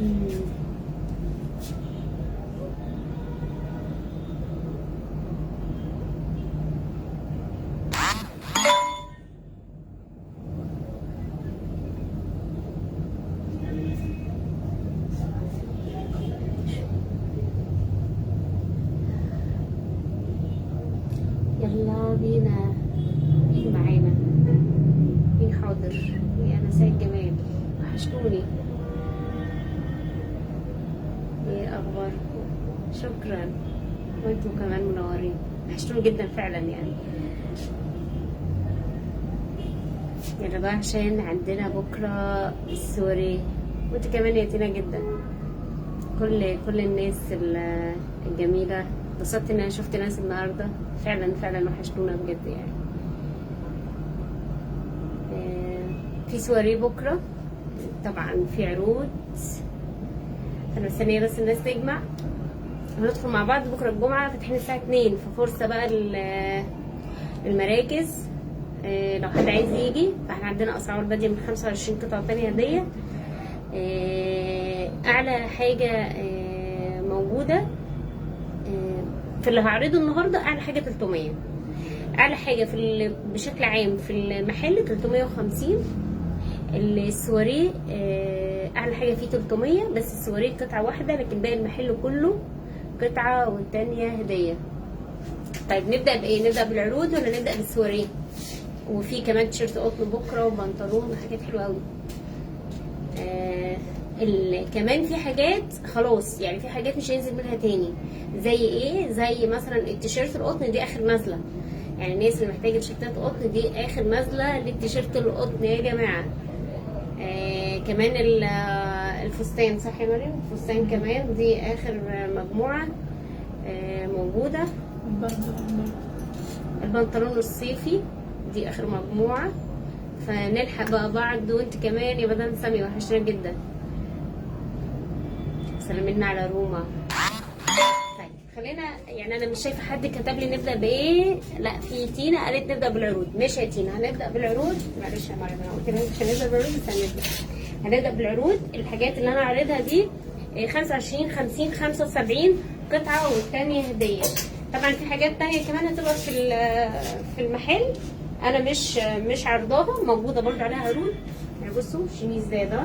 يلا بينا. مين معانا؟ مين حاضر؟ يا مساء الجمال، وحشتوني. ايه اخباركم؟ شكرا، وانتوا كمان منورين، وحشتوني جدا فعلا يعني. يلا بقى عشان عندنا بكرة السوري. وانت كمان يا تينا جدا، كل الناس الجميلة. اتبسطت ان انا شفت ناس النهاردة، فعلا فعلا وحشتونا بجد يعني. في سواري بكرة طبعا، في عروض، انا مستنية بس الناس تجمع هندخل مع بعض. بكرة الجمعة فاتحين الساعة 2، ففرصة بقى المراكز. لو حد عايز يجي فاحنا عندنا اسعار بادية من 25 قطعة تانية هدية. اعلى حاجة موجودة في اللي هعرضه النهاردة اعلى حاجة 300، اعلى حاجة في بشكل عام في المحل 350. السواريه اعلى حاجة فيه 300، بس السواريه قطعة واحدة، لكن باقي المحل كله قطعة والتانية هدية. طيب نبدأ بإيه؟ نبدأ بالعروض ولا نبدأ بالسواريه؟ وفي كمان تيشيرت قطن بكرة وبنطلون وحاجات حلوة قوي. كمان في حاجات خلاص يعني، في حاجات مش هينزل منها تاني. زي ايه؟ زي مثلا التيشيرت القطن دي اخر نازلة، يعني الناس اللي محتاجة تيشيرتات قطن دي اخر نازلة للتيشيرت القطن يا جماعة. كمان الفستان، صح يا مريم؟ الفستان كمان دي اخر مجموعة موجودة. البنطلون الصيفي دي اخر مجموعة، فنلحق بقى بعض. وانت كمان يا مدام سامي وحشنا جدا، سلمنا على روما. طيب خلينا يعني، انا مش شايفه حد كتب لي نبدا بايه. لا في تينا قالت نبدا بالعروض. ماشي يا تينا هنبدا بالعروض. معلش يا مريم انا قلت لك مش هنبدا بالعروض، بس هنبدا بالعروض. الحاجات اللي انا عارضها دي 25 50 75 قطعه والثانية هديه. طبعا في حاجات تانية كمان هتبقى في المحل، انا مش عارضاها، موجودة برضه عليها عروض. يعني بصوا شميز زي ده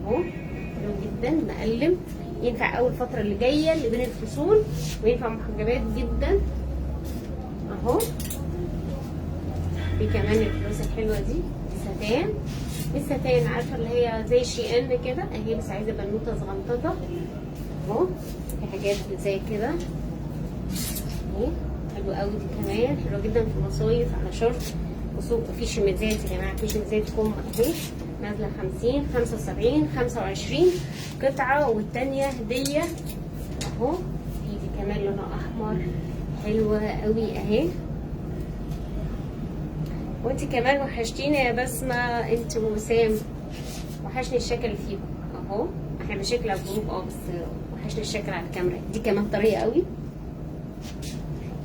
اهو، حلو جدا مقلم، ينفع اول فترة اللي جاية اللي بين الفصول، وينفع محجبات جدا اهو. في كمان الفلوس الحلوة دي ستان، مش ستان، عارفه اللي هي زي شي ان كده اهي، بس عايزه بنوته صغنططه اهو. في حاجات زي كده اهي حلوة قوي، دي كمان حلوة جدا في المصايف على شورت. وسوق في شميزات يا جماعة، في شميزات كم اهي نازله 50 75 25 قطعه والتانية هديه اهو. في دي كمان لونها احمر حلوة قوي اهي. وانت كمان وحشتيني يا بسمه انت ووسام، وحشني الشكل فيكم اهو. احنا بشكل على الجروب بس وحشني الشكل على الكاميرا. دي كمان طرية قوي.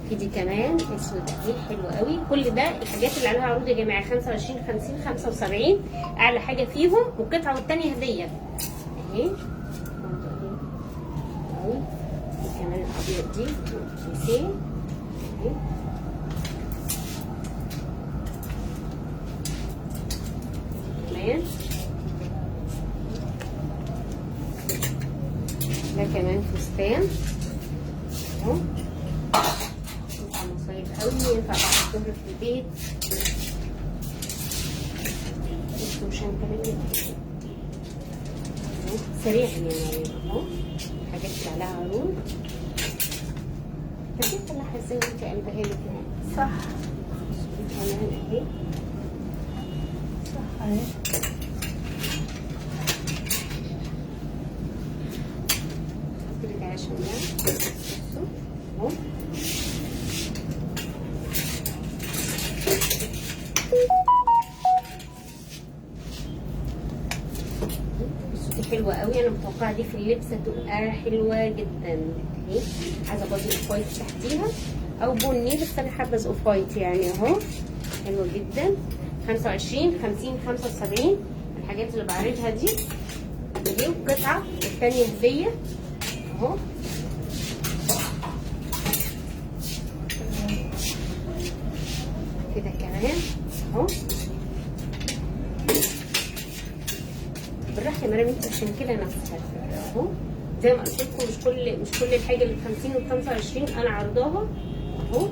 في دي كمان اسود اهي حلوة قوي. كل ده الحاجات اللي عليها عروض يا جماعة 25 50 75 اعلى حاجة فيهم، والقطعه والتانية هديه اهي برضه اهي قوي. دي كمان الابيض دي كيسين اهي. كمان ده كمان فستان اهو، ينفع مصايف قوي، ينفع بعد الظهر في البيت. كمان سريعا يعني اهو الحاجات اللي عليها عروض. بس انت اللي ازاي وانت قلبها لي كده صح؟ كمان اهي صح اهي. عشان اهو بصوا دي حلوة قوي، انا متوقعه دي في اللبس هتبقى حلوة جدا اهي. عايزه body off white تحتيها او بني، بس انا حابة off white يعني اهو، حلوة جدا. 25 50 75 الحاجات اللي بعرضها دي. اهي قطعه والثانية هديه اهو. كده كمان اهو. بالراحة يا مريم انت عشان كده نفسها اهو. زي ما قلت لكم مش كل الحاجة اللي ب 50 و 25 انا عرضاها اهو.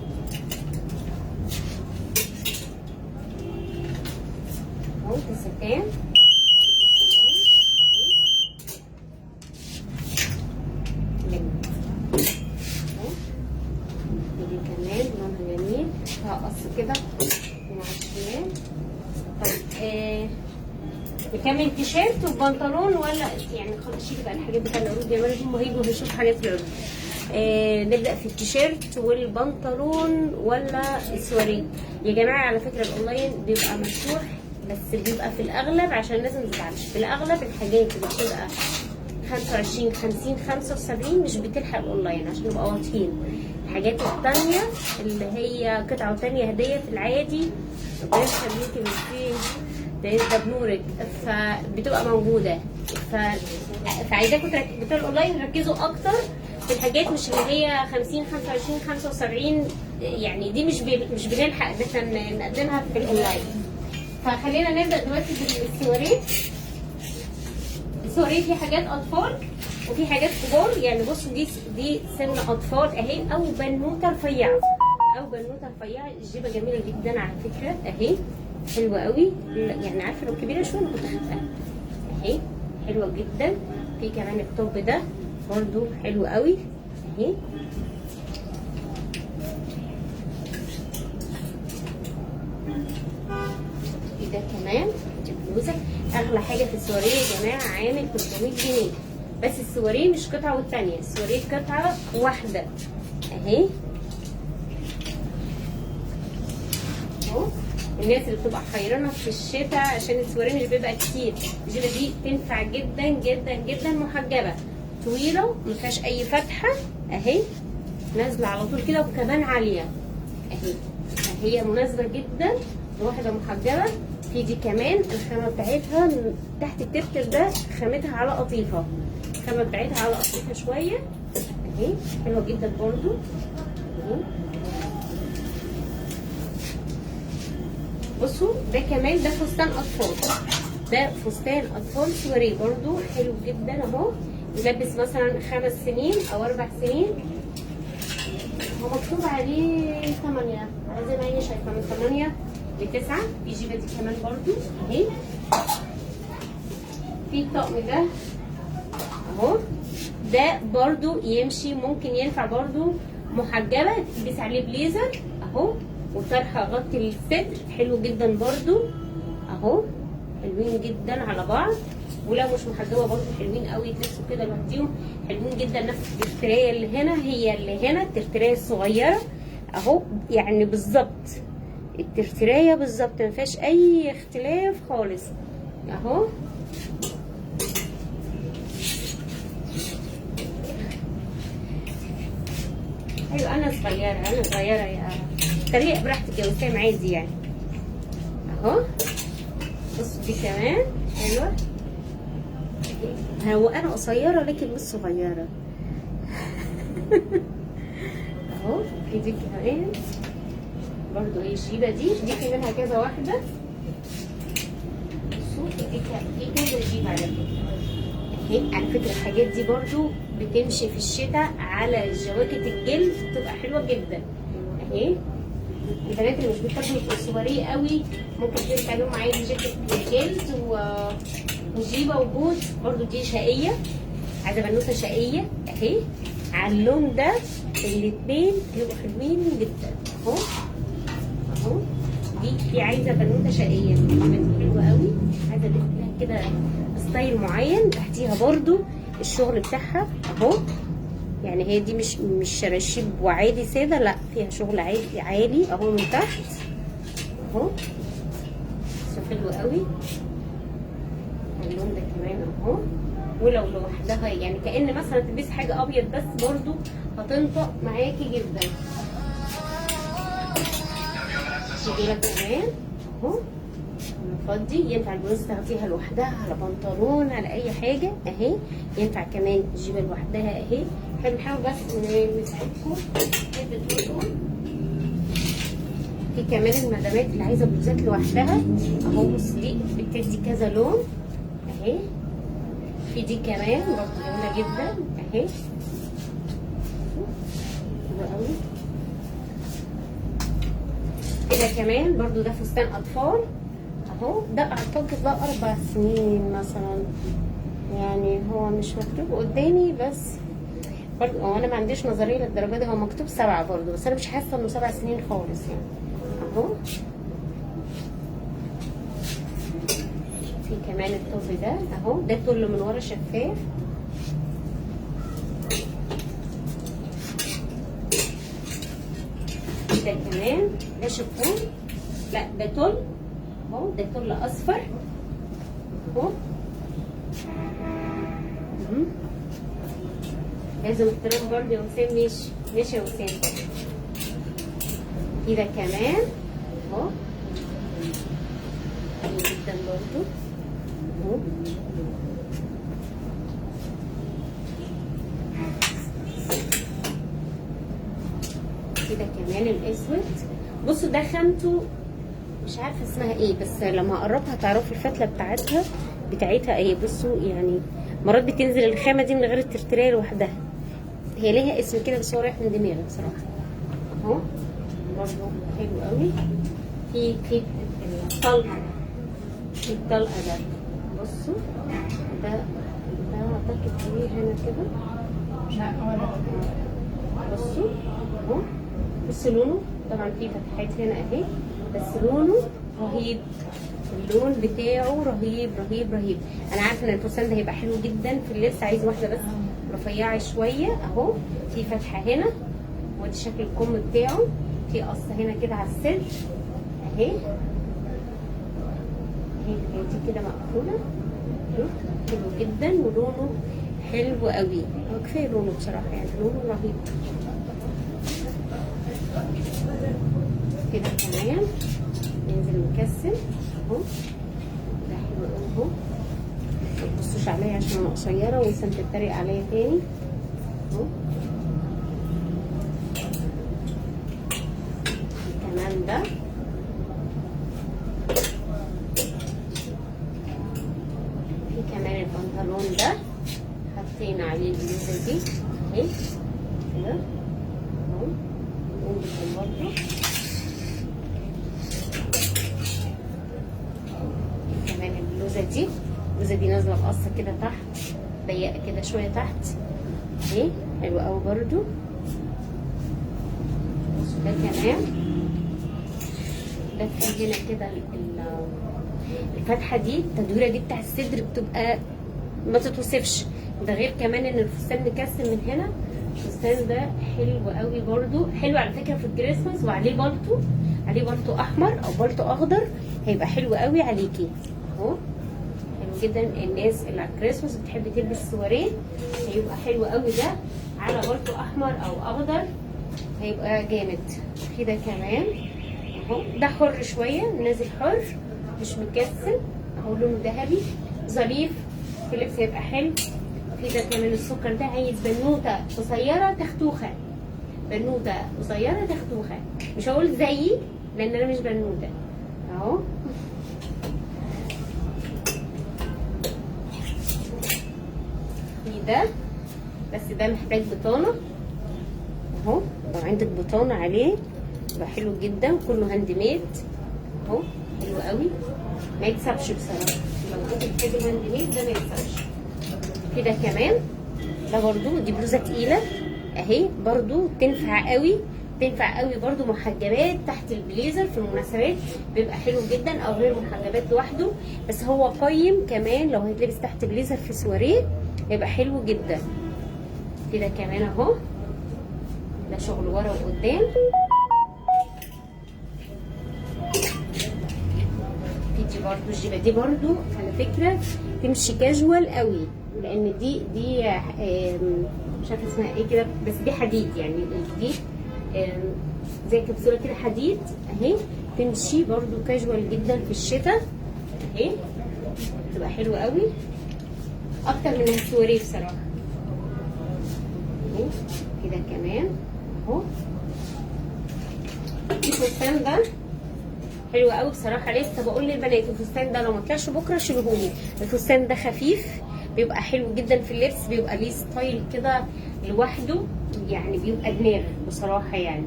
اهو ده ستان اهو. دي كمان لونها جميل، هقص كده من على الشمال. طيب نكمل تيشيرت وبنطلون ولا يعني خلاص شيلي بقى الحاجات بتاع العروض يا مريم، هم هيجوا هيشوفوا حاجات في العروض. نبدا في التيشيرت والبنطلون ولا السواريه؟ يا جماعة على فكرة الاونلاين بيبقى مفتوح، بس بيبقى في الاغلب عشان الناس ما تزعلش، في الاغلب الحاجات اللي بتبقى 25 50 75 مش بتلحق الاونلاين عشان نبقى واضحين. الحاجات الثانية اللي هي قطعه وثانيه هديه في العادي، ربنا يخليكي ميرسي ده بنورك، فبتبقى موجودة. فعايزاكم بتوع الاونلاين ركزوا اكتر في الحاجات مش اللي هي 50 25 75، يعني دي مش بنلحق ان احنا نقدمها في الاونلاين. فخلينا نبدا دلوقتي بالسواريه. السواريه في حاجات اطفال وفي حاجات كبار، يعني بصوا دي سن اطفال اهي، او بنوته رفيعة، او بنوته رفيعة. الجيبه جميلة جدا على فكرة اهي، حلوة قوي، يعني عارفه لو كبيرة شوية انا كنت خدتها اهي، حلوة جدا. في كمان ال top ده برضو حلو قوي اهي. في ده كمان دي بلوزة. اغلى حاجة في السواريه يا جماعة عامل 300 جنيه، بس السواريه مش قطعه والثانية، السواريه قطعه واحدة اهي. اهو الناس اللي بتبقى حيرانه في الشتاء عشان السواريه مش بيبقى كتير، الجيبه دي تنفع جدا جدا جدا، محجبة طويلة ما فيهاش اي فتحه اهي، نازله على طول كده، وكمان عالية اهي، هي مناسبة جدا لواحدة محجبة. في دي كمان الخامة بتاعتها تحت الترتر ده خامتها على قطيفة، الخامة بتاعتها على قطيفة شوية اهي، حلوة جدا برضو اهي. بصوا ده كمان ده فستان اطفال، ده فستان اطفال سواريه برضو حلو جدا اهو، يلبس مثلا 5 سنين او 4 سنين. هو مكتوب عليه 8 زي ما هي شايفه، من 8 ل9. في جيبه دي كمان برضو اهي. في الطقم ده اهو، ده برضو يمشي، ممكن ينفع برضو محجبة تلبس عليه بليزر اهو، وطرحه غطي الصدر، حلو جدا برضو اهو، حلوين جدا على بعض. ولو مش محجبة برضو حلوين قوي، يتلبسوا كده لوحديهم حلوين جدا. نفس الترتريه اللي هنا هي اللي هنا، الترتريه الصغيرة اهو، يعني بالظبط الترتريه بالظبط، ما فيهاش اي اختلاف خالص اهو. ايوه انا صغيرة، انا صغيرة يا طريق براحتك يا وسام عادي يعني اهو. بصوا دي كمان حلوة، هو انا قصيرة لكن مش صغيرة اهو. في دي كمان برضو ايه الجيبه دي في منها كذا واحدة. بصوا دي كذا جيبه على فكرة اهي. على فكرة الحاجات دي برضو بتمشي في الشتاء على جواكت الجلد، بتبقى حلوة جدا اهي. البنات اللي مش بيحبوا يبقوا سواريه قوي ممكن تلبس عليهم عادي جاكيت جلد وجيبه وبوت، برضو دي شقيه، عايزه بنوته شقيه اهي. على اللون ده الاثنين بيبقوا حلوين جدا اهو اهو. دي عايزه بنوته شقيه، حلوة قوي، عايزه لها كده style معين. تحتيها برضو الشغل بتاعها اهو، يعني هي دي مش شراشيب وعادي ساده، لا فيها شغل عالي عالي اهو من تحت اهو، حلو قوي اللون ده كمان اهو. ولو لوحدها يعني كأن مثلا تلبسي حاجة ابيض بس برضو هتنطق معاكي جدا. دول كمان اهو. فضي. ينفع البلوزة تاخديها لوحدها على بنطلون على اي حاجة اهي، ينفع كمان الجيبه لوحدها اهي. احنا بنحاول بس نساعدكم. في كمان المدامات اللي عايزه بلوزات لوحدها اهو، بص دي بتدي كذا لون اهي. في دي كمان برضه جميلة جدا اهي، حلوة قوي. كده كمان برضو ده فستان اطفال اهو، ده اعتقد ده 4 سنين مثلا، يعني هو مش مكتوب قدامي بس برضو هو انا ما عنديش نظرية للدرجة دي، هو مكتوب 7 برضو بس انا مش حاسه انه 7 سنين خالص يعني اهو. في كمان التوب ده اهو، ده كله من ورا شفاف. ده كمان ده شيفون، لا ده تل اهو، ده تل اصفر اهو. لازم احترام برضه يا وسام. ماشي ماشي يا وسام. كده كمان اهو، حلو جدا برضه اهو. كده كمان الاسود، بصوا ده خامته مش عارفه اسمها ايه، بس لما اقربها تعرفوا الفتله بتاعتها ايه. بصوا يعني مرات بتنزل الخامة دي من غير الترتريه لوحدها، هي ليها اسم كده بس هو رايح من دماغي بصراحة اهو. برضه حلو قوي. في الطلقة، في الطلقة ده بصوا ده اعتقد ايه هنا كده، مش عارفه. بصوا اهو، بصوا لونه، طبعا في فتحات هنا اهي، بس لونه رهيب، اللون بتاعه رهيب رهيب رهيب. انا عارفه ان الفستان ده هيبقى حلو جدا في اللبس، عايز واحدة بس رفيعة شوية اهو. في فتحه هنا، وادي شكل الكم بتاعه، في قصة هنا كده على الصدر اهي، اهي دي كده مقفولة، حلو جدا ولونه حلو قوي. هو كفاية لونه بصراحة، يعني لونه رهيب كده. كمان ننزل مكسل اهو، ده حلو قوي اهو. ما تبصوش عليا عشان انا قصيرة ولسه بتتريق عليا تاني اهو. كمان ده في كمان البنطلون ده حطينا عليه البلوزة دي اهي كده اهو، برضه كمان البلوزة دي، البلوزة دي نازله بقصة كده تحت، ضيقه كده شوية تحت اهي، حلوة قوي برضو. ده كمان ده في هنا كده الفتحة دي، التدويره دي بتاع الصدر بتبقى ما تتوصفش. ده غير كمان ان الفستان مكسم من هنا. الفستان ده حلو قوي برضو، حلو على فكرة في الكريسماس، وعليه بالطو، عليه بالطو احمر او بالطو اخضر، هيبقى حلو قوي عليكي اهو. حلو جدا، الناس اللي على الكريسماس بتحب تلبس سواريه، هيبقى حلو قوي ده على بالطو احمر او اخضر، هيبقى جامد. في ده كمان اهو، ده حر شوية، نازل حر مش مكسل اهو، لونه ذهبي ظريف في اللبس، هيبقى حلو. في ده كمان السكر ده عايز بنوته قصيرة تختوخه، بنوته قصيرة تختوخه، مش هقول زيي لان انا مش بنوته اهو. في ده بس ده محتاج بطانه اهو، لو عندك بطانه عليه يبقى حلو جدا، كله handmade اهو، حلو قوي ما يتسابش بصراحة. لو انت بتحبي ال handmade ده ما يتسابش. كده كمان ده برضو، دي بلوزة تقيلة اهي برضو، تنفع قوي، تنفع قوي برضو محجبات تحت البليزر في المناسبات، بيبقى حلو جدا، او غير محجبات لوحده، بس هو قيم كمان لو هيتلبس تحت بليزر في سواريه هيبقى حلو جدا. كده كمان اهو، ده شغل ورا وقدام. في دي برضو الجيبه دي برضو على فكرة تمشي كاجوال قوي، لان دي مش عارفه اسمها ايه كده، بس دي حديد يعني، دي زي كبسولة كده حديد اهي، تمشي برضو كاجوال جدا في الشتاء اهي، تبقى حلوة قوي اكتر من السواريه بصراحة. اهي كده كمان اهو. الفستان ده حلو قوي بصراحة، لسه بقول للبنات الفستان ده لو ما طلعش بكره شيلهولي. الفستان ده خفيف، بيبقى حلو جدا في اللبس، بيبقى ليه style كده لوحده يعني، بيبقى دماغ بصراحة. يعني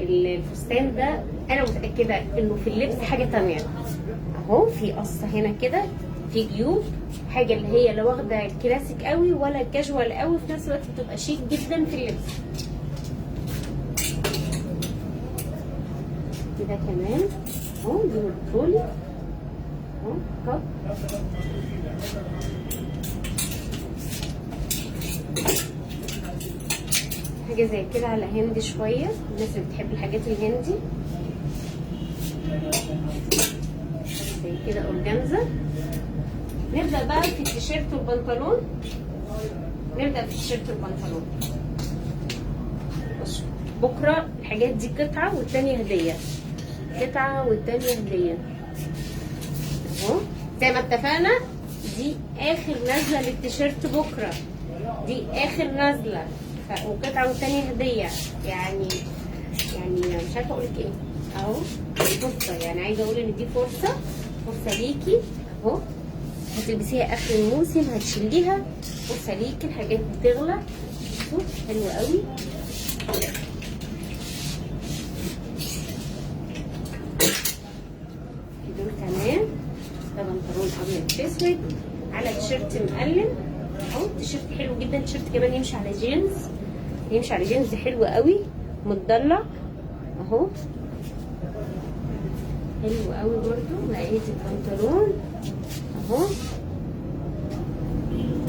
الفستان ده انا متاكدة انه في اللبس حاجة تانية اهو. في قصة هنا كده، في جيوب، حاجة اللي هي لا واخده الكلاسيك قوي ولا الكاجوال قوي، في نفس الوقت بتبقى شيك جدا في اللبس. كده كمان اهو، دي بترولي اهو كاب. حاجة زي كده على هندي شوية، الناس اللي بتحب الحاجات الهندي زي كده اورجانزا. نبدا بقى في التيشيرت والبنطلون. نبدا في التيشيرت والبنطلون. بصوا بكره الحاجات دي قطعه والتانية هديه، قطعه والتانية هديه اهو. زي ما اتفقنا دي اخر نازله للتيشيرت بكره، دي اخر نازله، وقطعه والتانية هديه. يعني مش عارفه اقول لك ايه اهو، فرصة يعني، عايزه اقول ان دي فرصة، فرصة ليكي اهو، هتلبسيها اخر الموسم هتشيليها، فرصة ليكي. الحاجات بتغلى، حلوة قوي. دول كمان ده بنطلون ابيض في اسود على تيشيرت مقلم اهو، تيشيرت حلو جدا. تيشيرت كمان يمشي على جينز، يمشي على جينز حلو قوي، متضلع اهو، حلو قوي برضو. لقيت البنطلون اهو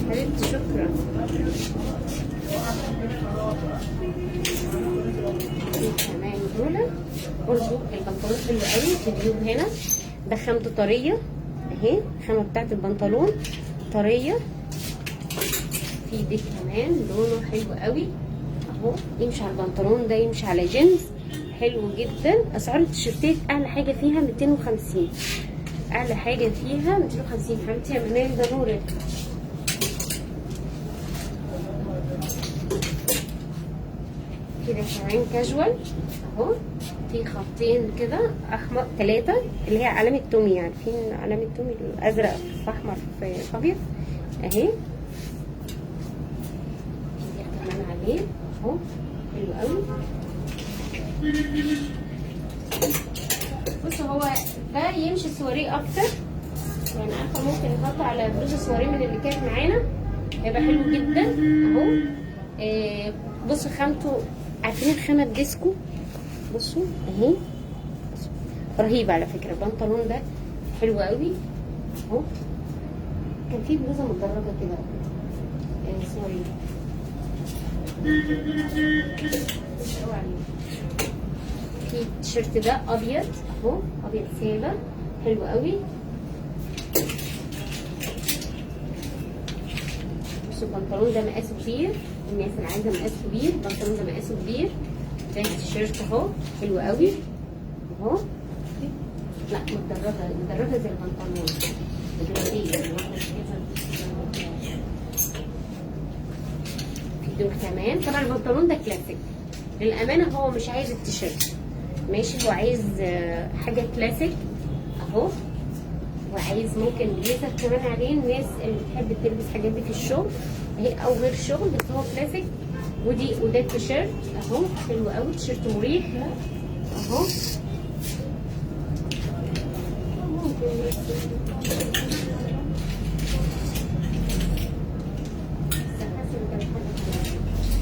حبيبتي، شكرا. كمان دول برضو البنطلون حلو قوي، في جيوب هنا، ده خامته طرية اهي، الخامة بتاعت البنطلون طرية. في دي كمان لونه حلو قوي اهو، يمشي على البنطلون ده، يمشي على جينز، حلو جدا. اسعار التيشيرتات اعلى حاجة فيها 250، اعلى حاجة فيها 250. حبيبتي يا منال ده نورك. كده كمان كاجوال اهو، في خطين كده احمر، ثلاثة اللي هي علامة تومي، عارفين علامة تومي الازرق في احمر في ابيض اهي. في كمان عليه اهو، حلو قوي. بصوا هو ده يمشي سواريه اكتر يعني، عارفه ممكن نحطه على بلوزة سواريه من اللي كانت معانا، هيبقى حلو جدا اهو. بصوا خامته، عارفين الخامة الديسكو؟ بصوا اهي، رهيبة على فكرة. البنطلون ده حلو قوي اهو. كان في بلوزة متدرجه كده سوري، في التيشيرت ده ابيض اهو، ابيض ساده، حلو قوي. بصوا البنطلون ده مقاسه كبير، الناس اللي عايزه مقاس كبير البنطلون ده مقاسه كبير. ده التيشيرت اهو حلو قوي اهو، لا متدرجه، متدرجه زي البنطلون. في دول كمان طبعا البنطلون ده كلاسيك للامانة، هو مش عايز التيشيرت ماشي، هو عايز حاجة كلاسيك اهو، وعايز ممكن بليزر كمان عليه. الناس اللي بتحب تلبس حاجات دي في الشغل اهي او غير الشغل، بس هو كلاسيك. ودي وده التيشيرت اهو حلو قوي، تيشيرت مريح اهو. ممكن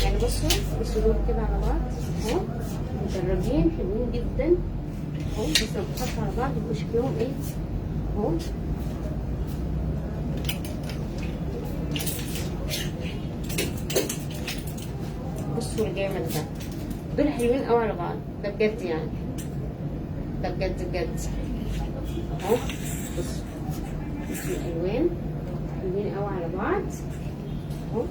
يعني بصوا بصوا دول كده على بعض اهو، مدرجين حلوين جدا اهو، بس لو اتحطوا على بعض يبقوا شكلهم ايه اهو. بصوا الجامد ده، دول حلوين قوي على بعض ده بجد يعني، ده بجد بجد اهو. بصوا بصوا الالوان حلوين قوي على بعض اهو.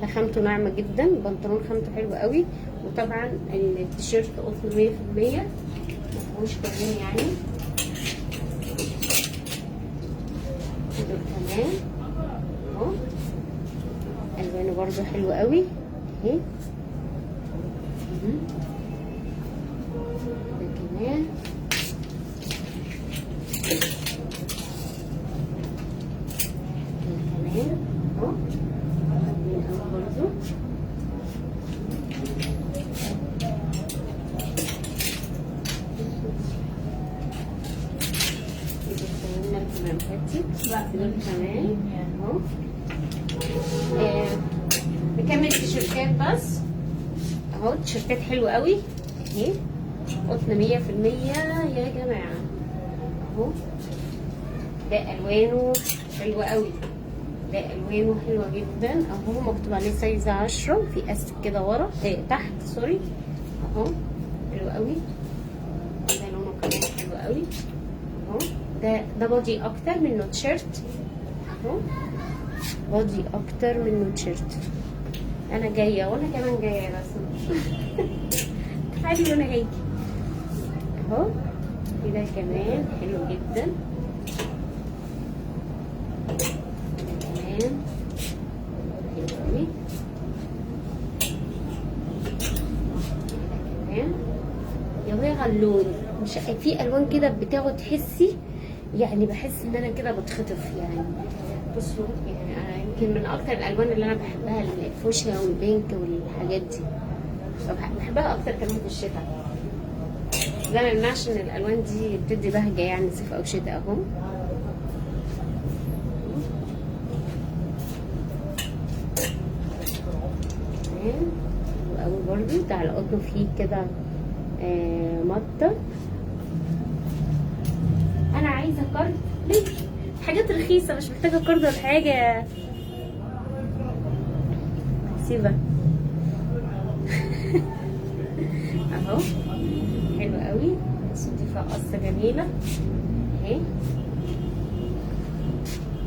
ده خامته ناعمة جدا، البنطلون خامته حلوة قوي، وطبعا التيشيرت قطن 100%، مفيهوش كلام يعني. دول كمان اهو الوانه برضو حلوة قوي اهي. ده كمان اهو حلوين قوي برضو. دول كمان اهو. نكمل التيشيرتات بس اهو. التيشيرتات حلوة قوي اهي، قطن 100% يا جماعة اهو. ده الوانه حلوة قوي، ده الوانه حلوة جدا اهو. مكتوب عليه size 10، في استك كده ورا تحت sorry اهو، حلو قوي. ده لونه كمان حلو قوي اهو. ده body اكتر منه تيشيرت اهو، body اكتر منه تيشيرت. انا جاية وانا كمان جاية يا بسمه تعالي وانا هاجي اهو. كده كمان حلو جدا، ده كمان حلو قوي، ده كمان يا ويا على اللون. مش في الوان كده بتاخد تحسي يعني، بحس ان انا كده بتخطف يعني. بصوا يعني انا يمكن من اكتر الالوان اللي انا بحبها الفوشيا وال pink والحاجات دي، بحبها اكتر كمان في الشتاء. ده ما يمنعش ان الالوان دي بتدي بهجة يعني صيف او شتاء اهو. تمام حلو قوي برضو. ده على قطنه فيه كده مطه. انا عايزه card ليه؟ حاجات رخيصة مش محتاجه card ولا حاجة. سيبها اهو حلو قوي. بس دي فيها قصة جميلة اهي،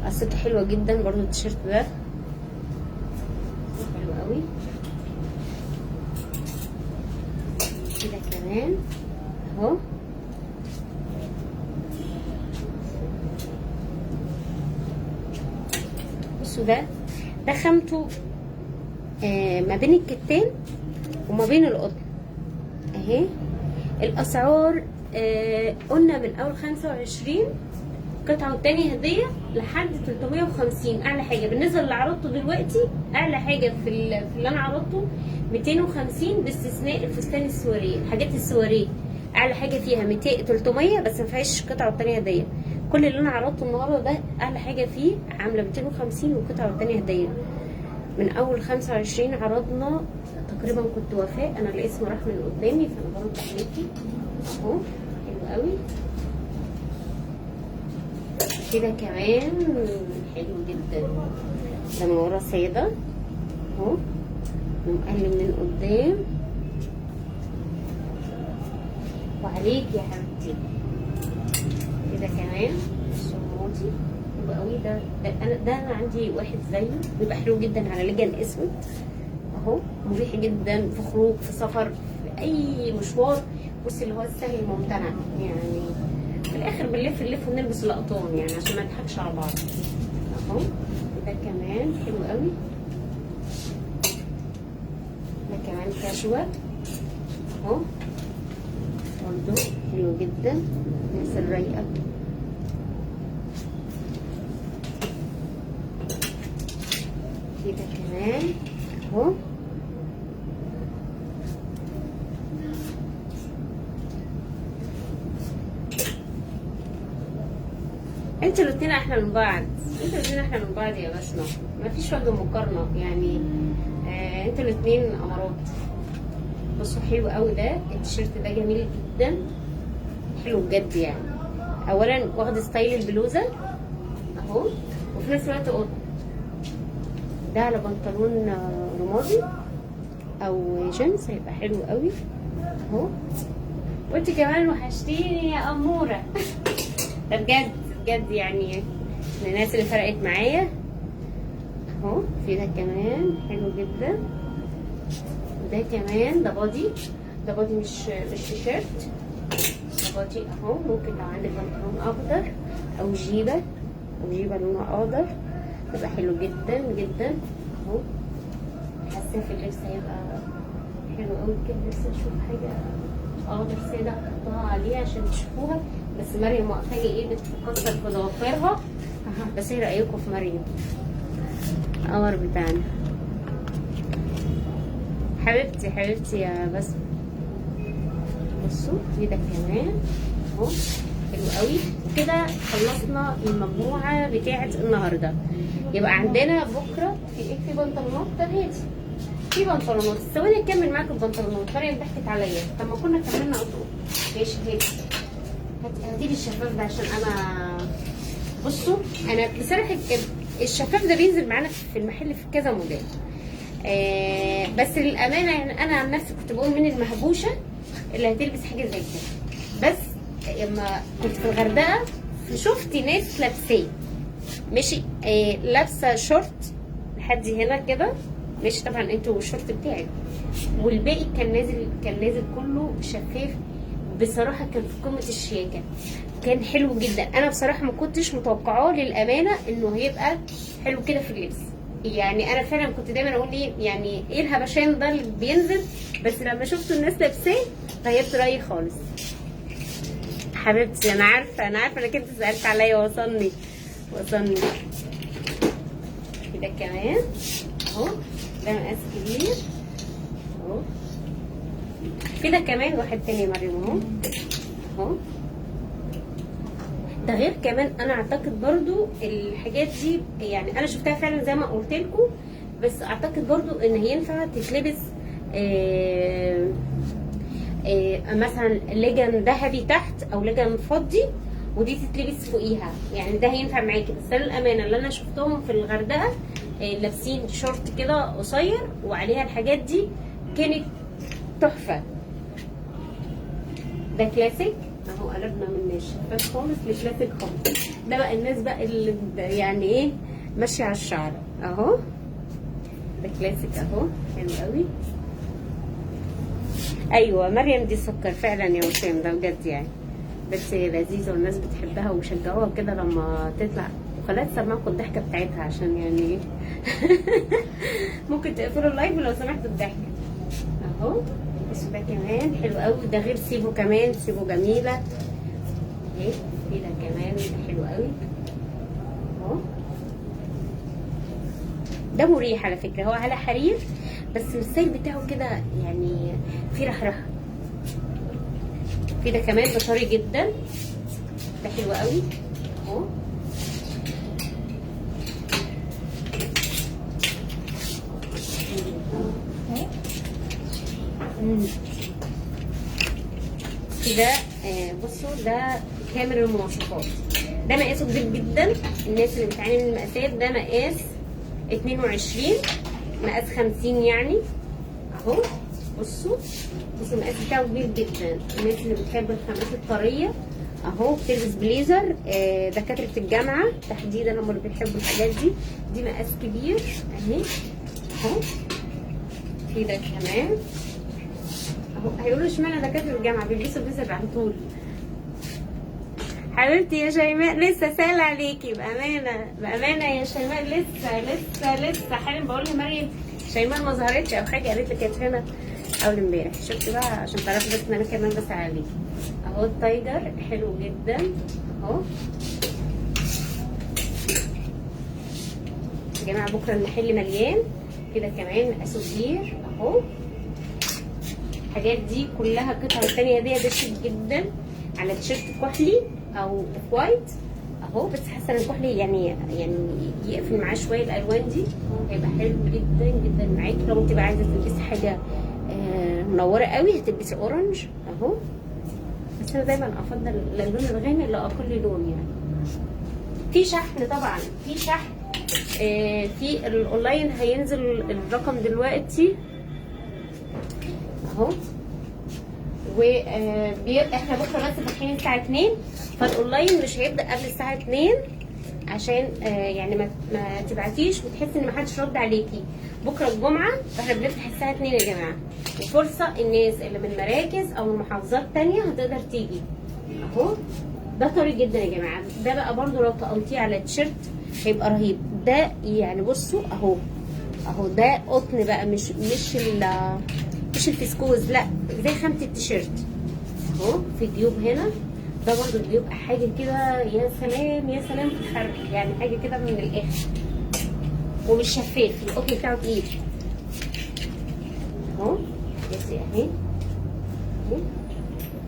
قصته حلوة جدا برضو. التيشيرت ده حلو قوي كده كمان اهو. بصوا ده خامته ما بين الكتان وما بين القطن اهي. الاسعار قلنا من اول 25 قطعه والتاني هديه لحد 350 اعلى حاجة. بالنسبة للي عرضته دلوقتي اعلى حاجة في اللي انا عرضته 250، باستثناء الفستان السواريه. الحاجات السواريه اعلى حاجة فيها 200 300، بس ما فيهاش قطعه والتانية هديه. كل اللي انا عرضته النهارده ده اعلى حاجة فيه عامله 250 وقطعه والتانية هديه. من اول 25 عرضنا تقريبا، كنت وفاء انا الاسم راح من قدامي فانا برد عليكي اهو. حلو قوي كده كمان حلو جدا. ده من ورا ساده اهو، ومقلم من قدام. وعليك يا حبيبتي كده كمان الشموتي حلو قوي. ده انا عندي واحد زيه بيبقى حلو جدا على لجن اسود اهو، مريح جدا في خروج في سفر في اي مشوار. بصي اللي هو السهل الممتنع يعني، في الاخر بنلف نلف ونلبس الاقطان يعني عشان ما نضحكش على بعض اهو. ده كمان حلو قوي. ده كمان كاجوال اهو برضو حلو جدا، الناس الرايقه. كده كمان اهو. انتوا الاتنين احلى من بعض، انتوا الاتنين احلى من بعض يا بسمة، مفيش وجه مقارنة يعني. انتوا الاتنين امارات. بصوا حلو قوي ده التيشيرت ده جميل جدا، حلو بجد يعني. اولا واخد style البلوزة اهو، وفي نفس الوقت قطن. ده على بنطلون رمادي او جينز هيبقى حلو قوي اهو. وانت كمان وحشتيني يا اموره ده بجد بجد يعني من الناس اللي فرقت معايا اهو. في ده كمان حلو جدا، ده كمان ده body، ده body مش تيشيرت، ده body اهو. ممكن لو عندك بنطلون اخضر او جيبه، او جيبه لونها اخضر، تبقى حلو جدا جدا اهو. حاسه في اللبس هيبقى حلو قوي كده. لسه اشوف حاجة اخضر ساده احطها عليه عشان تشوفوها. بس مريم واقفة لي ايه بتكسر في ضوافرها. بس ايه رايكم في مريم القمر بتاعنا؟ حبيبتي حبيبتي يا بس. بصوا في ده كمان اهو حلو قوي. كده خلصنا المجموعة بتاعه النهارده. يبقى عندنا بكره في ايه؟ في بنطلونات. طب هاتي في بنطلونات. ثواني اكمل معاكم البنطلونات. مريم ضحكت عليا. طب ما كنا كملنا قطوع. ماشي هاتي هاتي لي الشفاف ده عشان انا بصوا انا بصراحة الشفاف ده بينزل معانا في المحل في كذا موديل. بس للامانة يعني انا عن نفسي كنت بقول من المهبوشه اللي هتلبس حاجة زي كده، بس لما كنت في الغردقه شفت ناس لابساه ماشي، لابسه شورت لحد هنا كده ماشي، طبعا انتوا الشورت بتاعك، والباقي كان نازل، كان نازل كله شفاف. بصراحة كان في قمة الشياكه، كان حلو جدا. انا بصراحة ما كنتش متوقعاه للامانة انه هيبقى حلو كده في اللبس. يعني انا فعلا كنت دايما اقول ايه، يعني ايه الهبشان ده اللي بينزل، بس لما شفت الناس لابساه غيرت رايي خالص. حبيبتي انا عارفه، انا عارفه انك انت سالت عليا. وصلني وصلني كده كمان اهو، ده مقاس كبير اهو. كده كمان واحد تاني يا مريم اهو اهو. ده غير كمان انا اعتقد برضو الحاجات دي، يعني انا شفتها فعلا زي ما قلت لكم، بس اعتقد برضو ان هينفع تتلبس مثلا لجن ذهبي تحت او لجن فضي، ودي تتلبس فوقيها، يعني ده هينفع معاكي. بس انا الامانة اللي انا شفتهم في الغردقه لابسين شورت كده قصير وعليها الحاجات دي، كانت تحفة. ده كلاسيك اهو، قلبنا من الشفاف خالص لكلاسيك خالص. ده بقى الناس بقى اللي يعني ايه ماشية على الشعر اهو. ده كلاسيك اهو حلو قوي. ايوه مريم دي سكر فعلا يا وسام، ده بجد يعني، بس لذيذة والناس بتحبها وشجعوها كده لما تطلع. وخلاص سمعكم الضحكة بتاعتها عشان يعني ممكن تقفلوا ال live لو سمحتوا الضحكة اهو. بصوا ده كمان حلو قوي، ده غير سيبو كمان، سيبو جميلة اهي. في ده كمان حلو قوي اهو. ده مريح على فكرة، هو على حرير بس ال style بتاعه كده يعني في رحرحه. في ده كمان ده طري جدا، ده حلو قوي اهو. كده بصوا ده كامل المواصفات. ده مقاسه كبير جدا، الناس اللي بتعاني من المقاسات ده مقاس 22 مقاس 50 يعني اهو. بصوا بصوا المقاس بتاعه كبير جدا. الناس اللي بتحب الخامات الطريه اهو، بتلبس بليزر، دكاترة الجامعة تحديدا هم اللي بيحبوا الحاجات دي. دي مقاس كبير اهي اهو. في ده كمان اهو. هيقولوا اشمعنى دكاترة الجامعة بيلبسوا بليزر على طول؟ حبيبتي يا شيماء لسه سال عليكي بامانه، بامانه يا شيماء لسه لسه لسه حالا بقول لمريم شيماء ما ظهرتش او حاجة، قالت لي كانت هنا اول امبارح. شفت بقى عشان تعرفي بس ان انا كمان بسال عليكي اهو. ال tiger حلو جدا اهو يا جماعة. بكره المحل مليان كده كمان مقاسه كبير اهو. الحاجات دي كلها قطع الثانية دي، ده شيك جدا على تيشيرت كحلي او white اهو، بس حاسه ان الكحلي يعني يقفل معاه شوية الالوان دي، هيبقى حلو جدا جدا معاكي. لو انت بقى عايزه تلبسي حاجة منورة قوي هتلبسي orange اهو، بس انا دايما افضل الالوان الغامق لاقل لون يعني. في شحن طبعا، في شحن في الاونلاين هينزل الرقم دلوقتي اهو. و احنا بكره بس فاتحين الساعة 2، فالاونلاين مش هيبدا قبل الساعة 2 عشان يعني ما تبعتيش وتحسي ان ما حدش رد عليكي. بكره الجمعة فاحنا بنفتح الساعة 2 يا جماعة، وفرصه الناس اللي من مراكز او من محافظات ثانية هتقدر تيجي. اهو ده طري جدا يا جماعة، ده بقى برده لو تقلتيه على تيشيرت هيبقى رهيب. ده يعني بصوا اهو اهو، ده قطن بقى، مش الفسكوز، لا زي خامة التيشيرت اهو. في جيوب هنا، ده برضو بيبقى حاجة كده يا سلام يا سلام في الحرق، يعني حاجة كده من الاخر، ومش شفاف، القطن بتاعه تقيل اهو. بصي اهي اهي.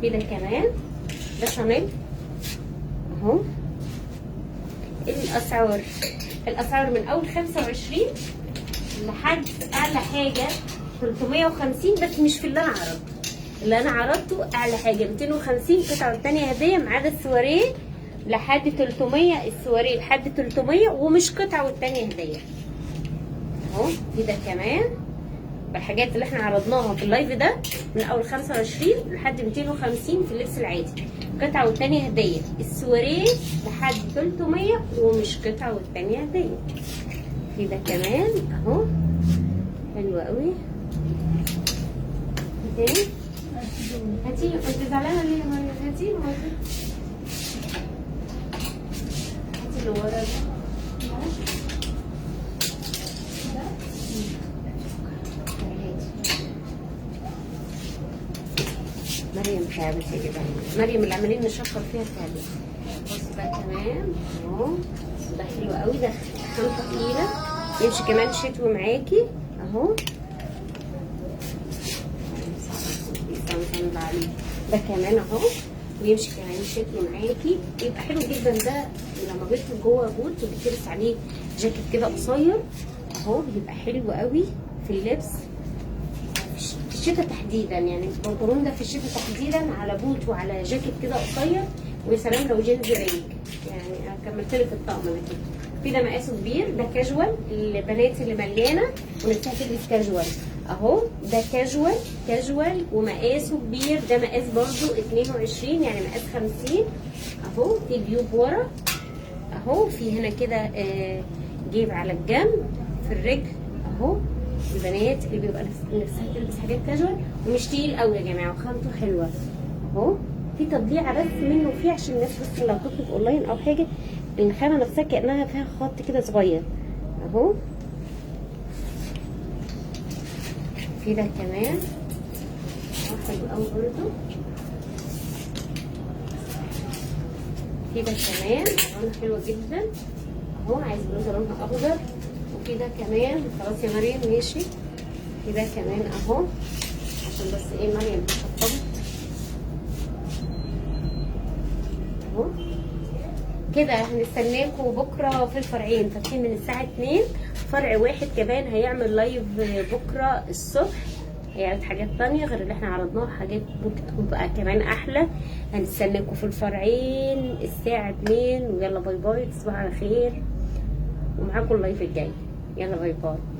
في ده كمان، ده شانيل اهو. الاسعار من اول 25 لحد اعلى حاجة 350، بس مش في اللي انا عرضته. اللي انا عرضته اعلى حاجة 250، قطعه الثانية هديه، ما عدا السواريه لحد 300، السواريه لحد 300 ومش قطعه والثانية هديه اهو. في ده كمان الحاجات اللي احنا عرضناها في ال live ده من اول 25 لحد 250 في اللبس العادي، قطعه والثانية هديه. السواريه لحد 300 ومش قطعه والثانية هديه. في ده كمان اهو، حلو قوي. تاني هاتي، انت زعلانة ليه يا مريم؟ هاتي هاتي هاتي اللي ورا ده. مريم تعبت يا جدعان، مريم اللي عمالين نشكر فيها تعبت. بص بقى كمان اهو، ده حلو قوي، ده خامته تقيلة، يمشي كمان شتوي معاكي اهو. ده كمان اهو، ويمشي كمان شتوي معاكي، يبقى حلو جدا. ده لما بيدخل جوه بوت وبتلبس عليه جاكيت كده قصير اهو، بيبقى حلو قوي في اللبس في الشتاء تحديدا. يعني البنطلون ده في الشتاء تحديدا على بوت وعلى جاكيت كده قصير، ويا سلام لو جينز رينج، يعني كملت لك الطقم ده كده. في ده مقاسه كبير، ده كاجوال البنات اللي مليانة ونفسها تلبس كاجوال اهو. ده casual casual ومقاسه كبير، ده مقاس برضو 22 يعني مقاس 50 اهو. في جيوب ورا اهو، في هنا كده جيب على الجنب في الرجل اهو. البنات اللي بيبقى نفسها تلبس حاجات كاجوال ومش تقيل قوي يا جماعة، وخامته حلوة اهو. في تضليعه بس منه فيه عشان الناس بس لو تطلب اونلاين او حاجة، الخامة نفسها كانها فيها خط كده صغير اهو. في ده كمان حلو قوي برضو. في ده كمان لونه حلو جدا اهو، عايز بلوزة لونها اخضر. وفي ده كمان، خلاص يا مريم ماشي. في ده كمان اهو، عشان بس ايه مريم اتشطبت اهو كده. هنستناكم بكره في الفرعين، فاتحين من الساعة 2. فرع واحد كمان هيعمل live بكره الصبح، هيعرض حاجات تانية غير اللي احنا عرضناها، حاجات ممكن تكون بقى كمان احلى. هنستناكم في الفرعين الساعة 2، ويلا bye bye، تصبحوا على خير، ومعاكم ال live الجاي. يلا bye bye.